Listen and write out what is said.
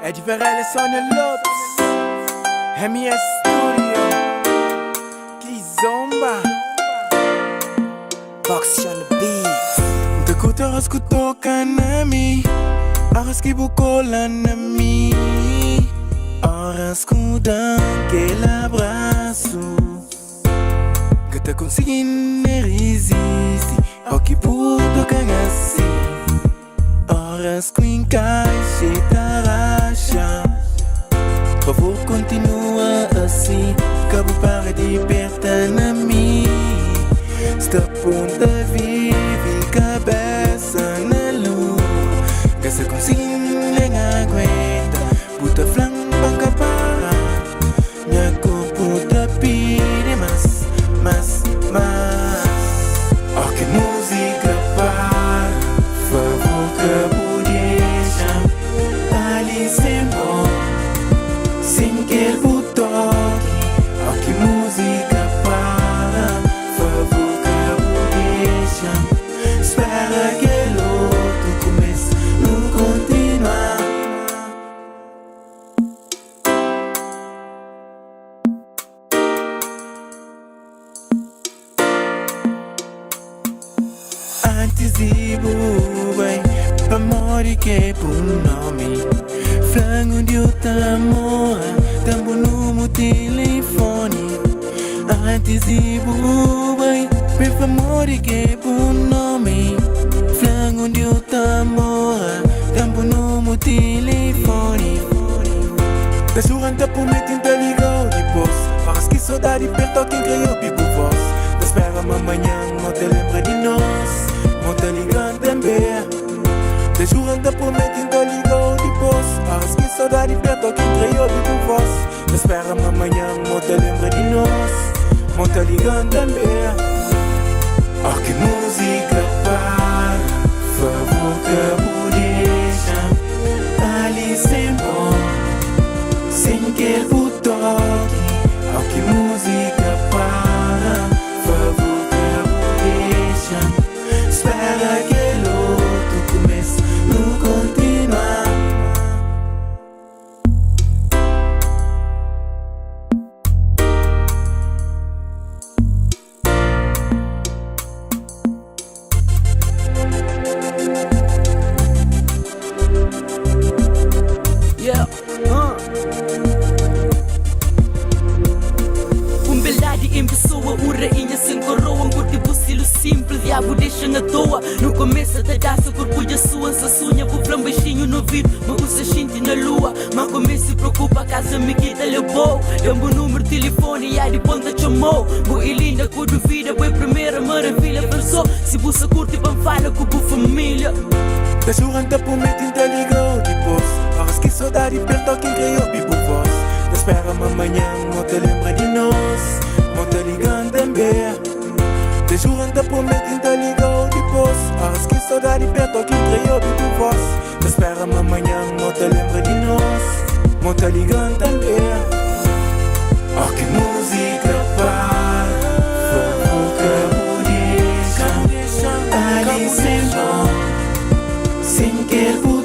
Ed Varela e Sonia Lopes, MS Studio, Kizomba, Box on the beat. N ta kurti oras ku toka na mi, oras ki bu kola na mi, oras ku dan kel abrasu. N ka ta konsigi nen rizisti, o ki bu toka-m asi. Oras ku encaixe ta raxa. Favor continua asi, ka bu para di perta na mi. Sta ponta vive cabeça na lua. Ka sa consigui nen aguenta, bu ta flan pa N ka para. Nha korpu ta pidi más, más, más. Ó ki múzika para, favor ka bu dexa-m ali sen bo, sen kel bu toki. Ó ki múzika para, favor ka bu dexa-m spera kel otu kumesa, nu kontinua. Antis di bu bai, pamodi ke bu nomi? Fla-m undi u ta mora, da-m bu numu tilifoni. Antis di bu bai, pamodi ke bu nomi? Fla-m undi u ta mora, da-m bu numu tilifoni. Ta jura N ta promete N ta liga-u dipôs. Óras ki sodadi perta-u ki N kre obi bu vós. Ta spera ma manhan N ta lenbra di nos, N ta liga-m tanbê. Ta jura N ta promete N ta liga-u dipôs. Óras ki sodadi perta-u ki N kre obi bu vós. Ta spera ma manhan N ta lenbra di nos, N ta liga-m tanbê. Ó ki múzika para, favor ka bu dexa-m ali sen bo, sen kel bu toki. Ó ki múzika para, favor ka bu dexa-m spera kel otu kumesa, nu kontinua. Yeah, uh. Un beldadi en pesoa, un rainha sen koroa. N kurti bu stilu sinplis, diabu dexa-m atoa. Nu kumesa ta dansa, korpu dja sua. N sa sunha bu fla-m baixinhu na ovidu ma bu sa xinti na lua. Ma N kumesa prokupa kaza mi ki ta leba-u. Da-m bu númeru tilifoni, ya dipôs N ta txoma-u. Bu e linda ku duvida, bu e primera maravilha. Fla-m so si bu sa kurti pa N fala ku bu família. Ta jura N ta promete N ta liga-u dipôs. Óras ki sodadi perta-u ki N kre obi bu vós. Ta spera ma manhan N ta lenbra di nos, N ta liga-m tanbê. Ta jura N ta promete N ta liga-u dipôs. Óras ki sodadi perta-u ki N kre obi bu vós. Ta spera ma manhan N ta lenbra di nos, N ta liga-m tanbê. Ó ki múzika para, favor ka bu dexa-m ali sen bo, sen kel bu.